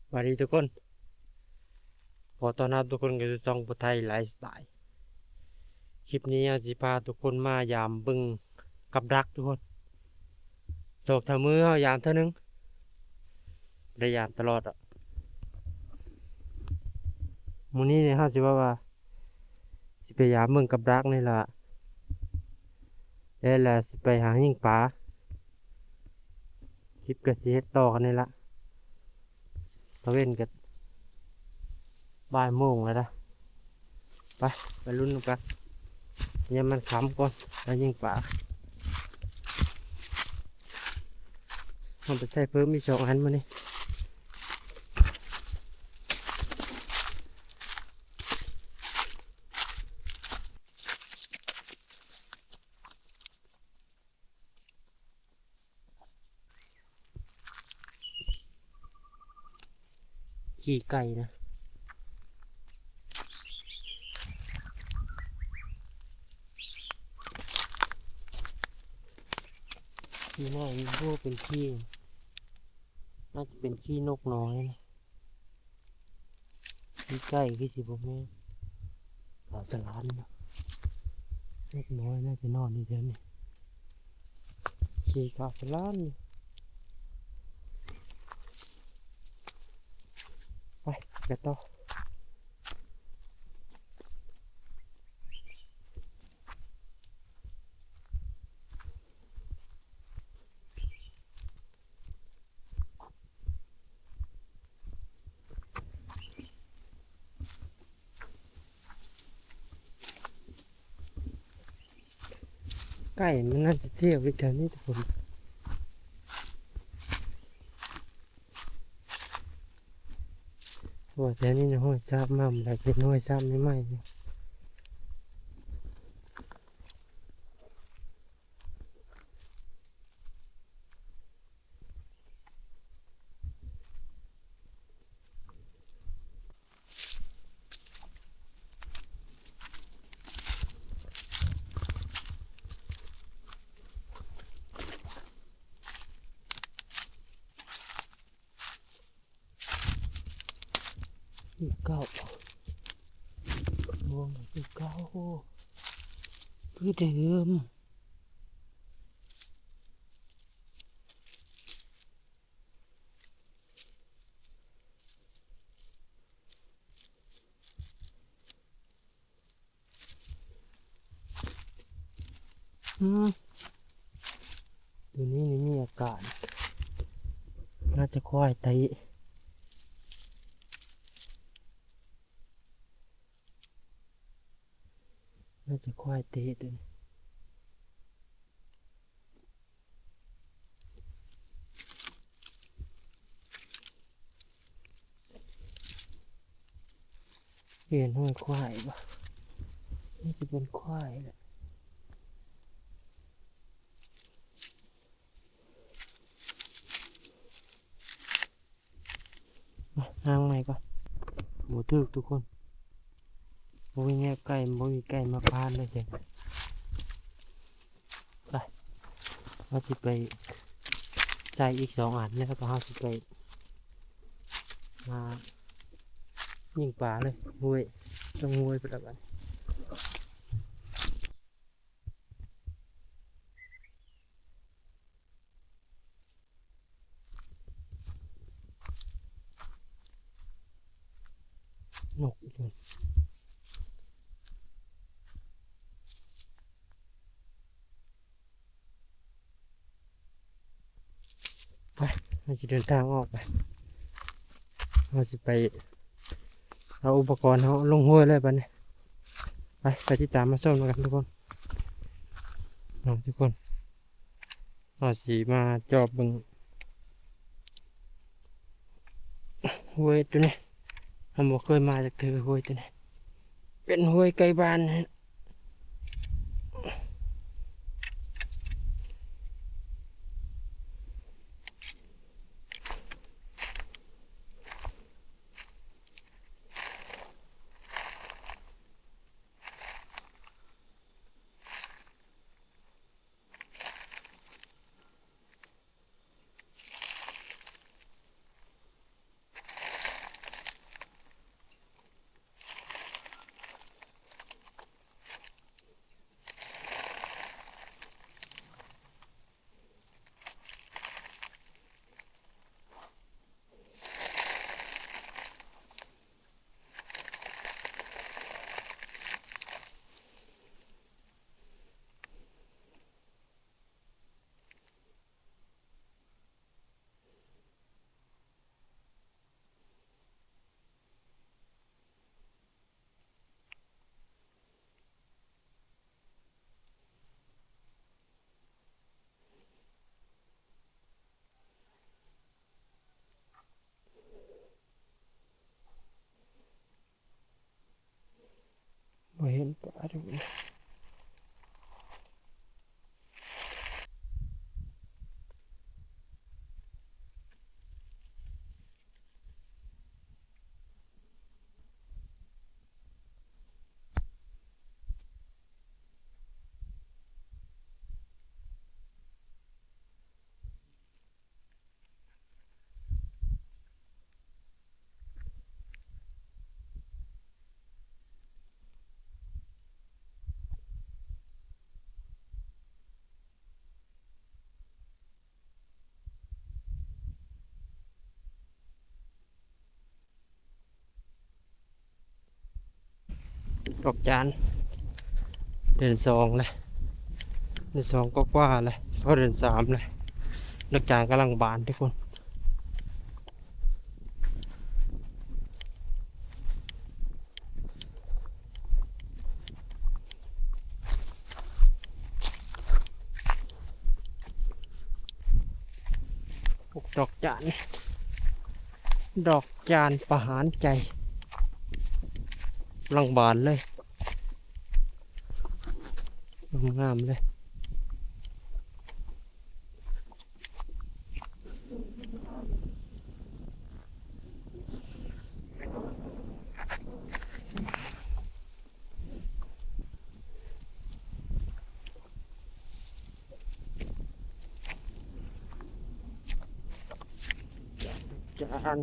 ສະບາຍດີທຸກຄົນ ຂໍຕ້ອນຮັບທຸກຄົນເຂົ້າສູ່ຊ່ອງຜູ້ໄທໄລຟ໌ສະໄຕລ໌. ຄລິບນີ້ເຮົາຊິພາທຸກຄົນມາຢາມເບິ່ງກັບດັກທຸກຄົນ. ສອງສາມມື້ເຮົາຢາມເທື່ອໜຶ່ງ ບໍ່ໄດ້ຢາມຕະຫຼອດດອກ. ມື້ນີ້ນີ້ເຮົາຊິວ່າວ່າ ຊິໄປຢາມເບິ່ງກັບດັກນີ້ລະ ແລ້ວລະຊິໄປຫາຍິງປາ. ຄລິບກະຊິເຮັດຕໍ່ກັນນີ້ລະ ຕາເວັນກະບ່າຍໂມງແລ້ວນະ. ໄປ ໄປລຸ້ນນຳກັນ ຍາມມັນຄ່ຳກ່ອນ ແລ້ວຍິງປາ. ເຮົາໄປໃສ່ເພີ່ມອີກສອງອັນມື້ນີ້. ຂີ້ໄກ່ນະ ຂີ້ນ້ອຍ ບໍ່ເປັນຂີ້ ໜ້າຈະເປັນຂີ້ນົກນ້ອຍນະ. ຂີ້ໄກ່ຄືຊິບໍ່ແມ່ນ ປາສະຫຼານເນາະ. ເດັກນ້ອຍໜ້າຈະນອນຢູ່ແຖວນີ້ ຂີ້ຂາວສະຫຼານຢູ່. ໄປກັນຕໍ່. ໄກ່ມັນໜ້າຈະທ່ຽວຢູ່ແຖວນີ້ທຸກຄົນ ເພາະວ່າແຖວນີ້ນະ ຫ້ອຍຊາບມາ ມັນໄດ້ເປັນຫ້ອຍຊາບໃໝ່ໆຢູ່. ຄືເກົ່າ ມອງຄືເກົ່າ ຄືເດີມ. ອືມ ໂຕນີ້ນີ້ມີອາການ ໜ້າຈະຄວາຍໄຕ ໜ້າຈະຄວາຍເຕະໂຕນີ້. ເຫັນຫ້ອຍຄວາຍບໍ່? ນີ້ຈະເປັນຄວາຍແຫຼະ. ມາ ຫາໃໝ່ກ່ອນ. ບໍ່ຖືກທຸກຄົນ. ບໍ່ມີແນວໄກ່ ບໍ່ມີໄກ່ມາຜ່ານເລີຍ. ໄປ ເຮົາຊິໄປໃສ່ອີກສອງອັນ ແລ້ວກໍເຮົາຊິໄປຫາຍິງປາເລີຍ. ຫ້ວຍ ຕ້ອງຫ້ວຍໄປແລ້ວບັດ. ນົກອີກແລ້ວ. ໄປ ເຮົາຊິເດີນທາງອອກໄປ. ເຮົາຊິໄປເອົາອຸປະກອນເຮົາລົງຫ້ວຍເລີຍບັດນີ້. ໄປ ໄປຕິດຕາມມາຊົມນຳກັນທຸກຄົນ. ເນາະ ທຸກຄົນ ເຮົາຊິມາຈອບເບິ່ງຫ້ວຍໂຕນີ້. ເຮົາບໍ່ເຄີຍມາຈັກເທື່ອ ຫ້ວຍໂຕນີ້ ເປັນຫ້ວຍໃກ້ບ້ານ. ດອກຈານເດືອນສອງແລ້ວ ເດືອນສອງກວ່າໆແລ້ວ ເຂົ້າເດືອນສາມແລ້ວ ດອກຈານກຳລັງບານທຸກຄົນ. ดอกจาน ดอกจานประหารใจ กำลังบานเลย งามๆเลย จาน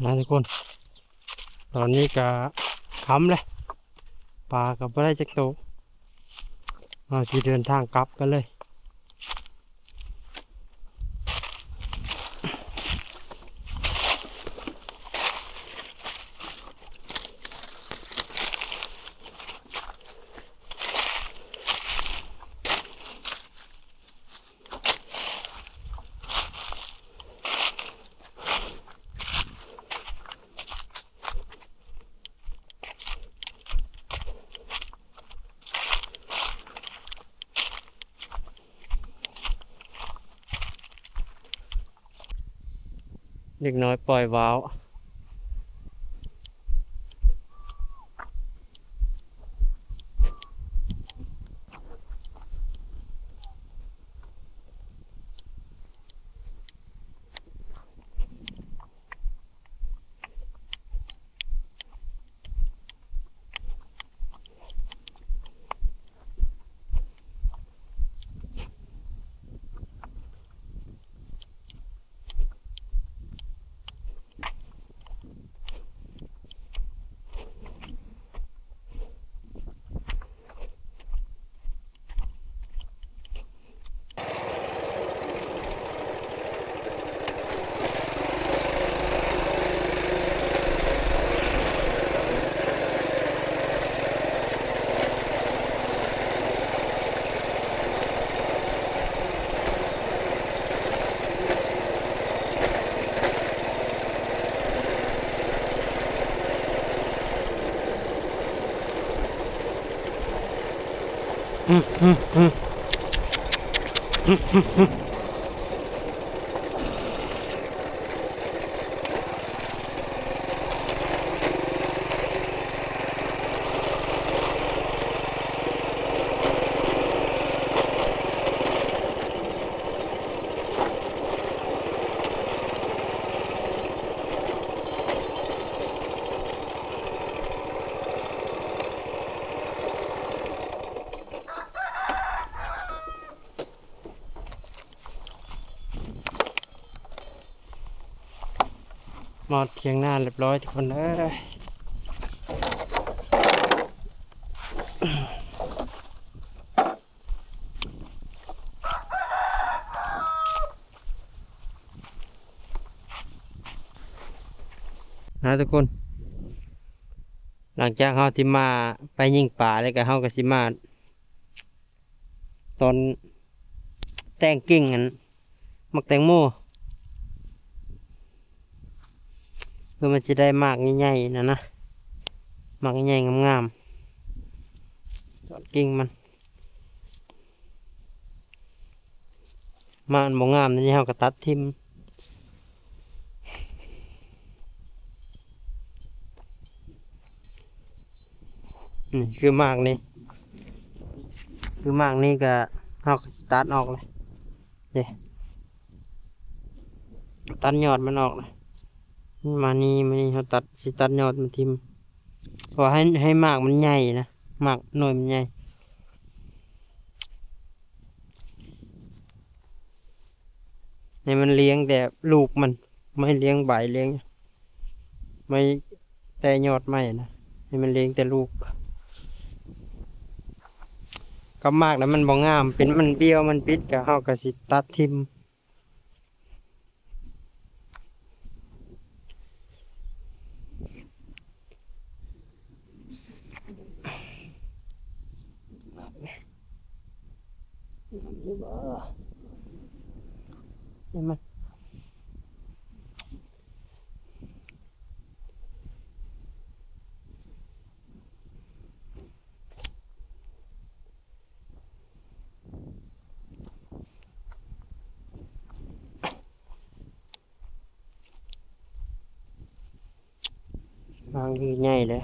นะทุกคน ตอนนี้ก็ค่ำแล้ว ปลาก็บ่ได้จักโต เราสิเดินทางกลับกันเลย ເດັກນ້ອຍປ່ອຍວ້າວ. ມາຮອດຖຽງນາຮຽບຮ້ອຍທຸກຄົນເອີຍ. ນະທຸກຄົນ ຫຼັງຈາກເຮົາທີ່ມາໄປຍິງປາແລ້ວ ກໍເຮົາກໍຊິມາຕອນແຕ່ງກິ່ງອັນໝາກແຕງໂມ ເພື່ອມັນຊິໄດ້ໝາກໃຫຍ່ໆ ນັ້ນນະ ໝາກໃຫญ่ໆ ງາມໆ ຕອນກິ່ງມັນ. ໝາກມັນບໍ່ງາມ ນີ້ເຮົາກໍຕັດຖິ້ມ. ນີ້ຄືໝາກນີ້ ຄືໝາກນີ້ກໍເຮົາກໍຕັດອອກເລີຍເດ້ ຕັດຍອດມັນອອກເລີຍ. ມານີ້ ມານີ້ເຮົາຕັດ ຊິຕັດຍອດມັນຖິ້ມ ເພາະວ່າໃຫ້ ໃຫ້ໝາກມັນໃຫຍ່ນະ ໝາກໜ່ວຍມັນໃຫຍ່. ໃຫ້ມັນລ້ຽງແຕ່ລູກມັນ ບໍ່ໃຫ້ລ້ຽງໃບລ້ຽງ ບໍ່ໃຫ້ແຕ່ຍອດໄມ້ນະ ໃຫ້ມັນລ້ຽງແຕ່ລູກ. ກັບໝາກນະມັນບໍ່ງາມ ເປັນມັນບ້ຽວ ມັນບິດ ກໍເຮົາກໍຊິຕັດຖິ້ມ. ໝາກນີ້ໃຫຍ່ເດ້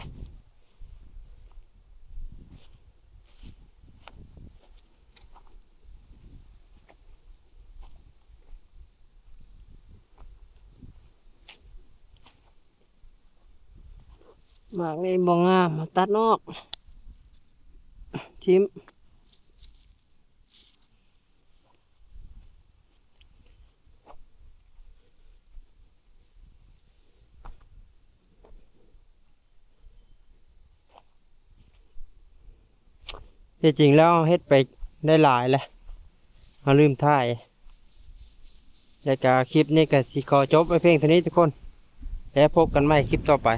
ໝາກນີ້ບໍ່ງາມ ຕັດອອກ ຖິ້ມ. ທີ່ຈິງແລ້ວເຮົາເຮັດໄປໄດ້ຫຼາຍແລ້ວ ເຮົາລືມຖ່າຍ ແລ້ວກະຄລິບນີ້ກະຊິຂໍຈົບໄວ້ພຽງເທົ່ານີ້ທຸກຄົນ ແລ້ວພົບກັນໃໝ່ຄລິບຕໍ່ໄປ.